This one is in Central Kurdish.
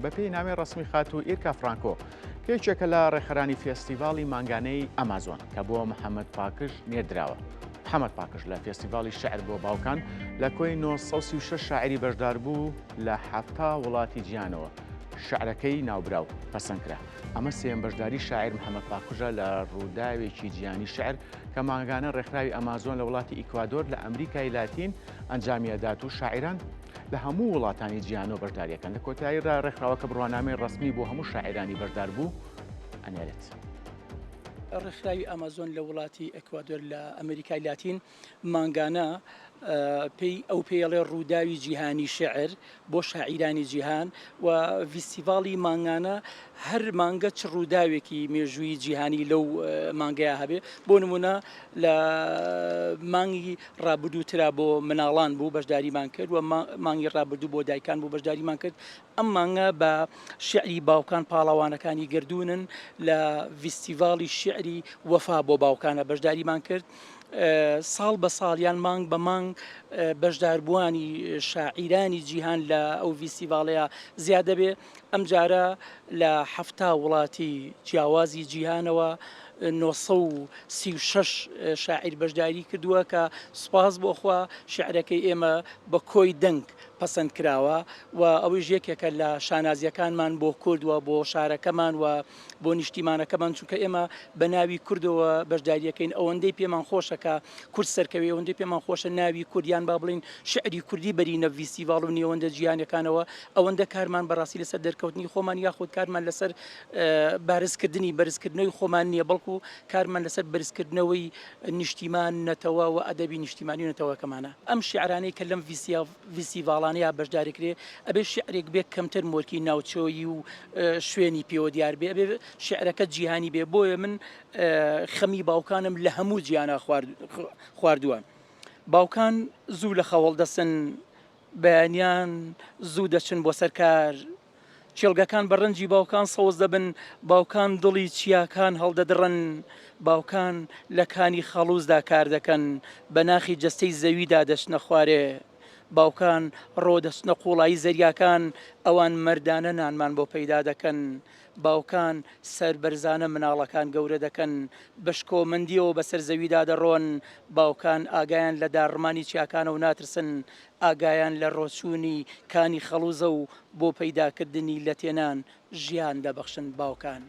بەپێی نامەی ڕەسمی خاتوو ئیرکا فرانکۆ کە یەکێکە لە ڕێکخەرانی فێستیڤاڵی مانگانەی ئەمازۆن کە بۆ محەممەد پاکژ نێردراوە. محەممەد پاکژ لە فێستیڤاڵی شعر بۆ باوکان لە کۆی 936 شاعری بەشداربوو لە 70 وڵاتی جیهانەوە شعرەکەی ناوبراو پەسەند کرا. ئەمە سێیەم بەشداری شاعیر محەممەد پاکژە لە ڕووداوێکی جیهانی شعر کە مانگانە ڕێکخراوی ئەمازۆن لە وڵاتی ئیکوادۆر لە ئەمریکای لاتین ئەنجامی ئەدات و شاعیران لە هەموو وڵاتانی جیهانەوە بەشداریەکەن لە کۆتاییدا ڕێکخراوەکە بڕوانامەی ڕەسمی بۆ هەموو شاعیرانی بەشداربوو ئەنێرێت. ڕێکخراوی ئەمازۆن لە وڵاتی ئەکوادۆر لە ئەمریکای لاتین مانگانە پێی ئەو پێیەڵێ ڕووداوی جیهانی شعر بۆ شاعیرانی جیهان و ڤیستیڤاڵی مانگانە هەر مانگە چ ڕووداوێکی مێژووی جیهانی لەو مانگەیە هەبێ بۆ نمونە لە مانگی ڕابردوو ترا بۆ مناڵان بوو بەشداریمان کرد و مانگی ڕابردوو بۆ دایکان بوو بەشداریمان کرد ئەم مانگە بە شعری باوکان پاڵەوانەکانی گردونن لە ڤیستیڤاڵی شعری وەفا بۆ باوکانە بەشداریمان کرد ساڵ بە ساڵ یان مانگ بە مانگ بەشداربووانی شاعیرانی جیهان لە ئەو ڤیستیڤاڵەیە زیاد دەبێ ئەمجارە لە 70 وڵاتی جیاوازی جیهانەوە 936 شاعیر بەشداری کردووە کە سوپاس بۆ خوا شعرەکەی ئێمە بە کۆی دەنگ پەسەند کراوە و ئەوەیش یەکێکە لە شانازیەکانمان بۆ کورد و بۆ شارەکەمان و بۆ نیشتیمانەکەمان چونکە ئێمە بە ناوی کوردەوە بەشداریەکەین ئەوەندەی پێمان خۆشە کە کورد سەرکەوێ ئەوەندەی پێمان خۆشە ناوی کورد یان با بڵین شعری کوردی بەرینە ڤیستیڤاڵ و نێوەندە جیهانیەکانەوە ئەوەندە کارمان بەڕاستی لەسەر دەرکەوتنی خۆمان یاخود کارمان لەسەر بارزکردنی بەرزکردنەوەی خۆمان نییە بەڵکو کارمان لەسەر بەرزکردنەوەی نیشتیمان نەتەوە و ئەدەبی نیشتیمانی و نەتەوەکەمانە ئەم شعرانەی کە لەم ڤیستیڤاڵانەیا بەشداری کرێ ئەبێ شیعرێک بێ کەمتر مۆرکی ناوچۆیی و شوێنی پێوە دیار بێ ئەبێ شیعرەکە جیهانی بێ بۆیە من خەمی باوکانم لە هەموو جیانا خواردووە باوکان زوو لە خەوەڵ دەسن بەیانیان زوو دەچن بۆ سەر کار کێڵگەکان بە ڕەنجی باوکان سەوز دەبن، باوکان دڵی چیاکان هەڵدەدڕن، باوکان لە کانی خەڵووزدا کار دەکەن، بە ناخی جەستەی زەویدا دەچنە خوارێ. باوکان ڕۆ دەچنە قووڵایی زەریاکان، ئەوان مەردانە نانمان بۆ پەیدا دەکەن. باوکان سەربەرزانە مناڵەکان گەورە دەکەن، بە شکۆمەندییەوە بەسەر زەویدا دەڕۆن. باوکان ئاگایان لە داڕمانی چیاکانە و ناترسن، ئاگایان لە ڕۆچوونی کانی خەڵوزە و بۆ پەیداکردنی لەتێنان ژیان دەبەخشن باوکان.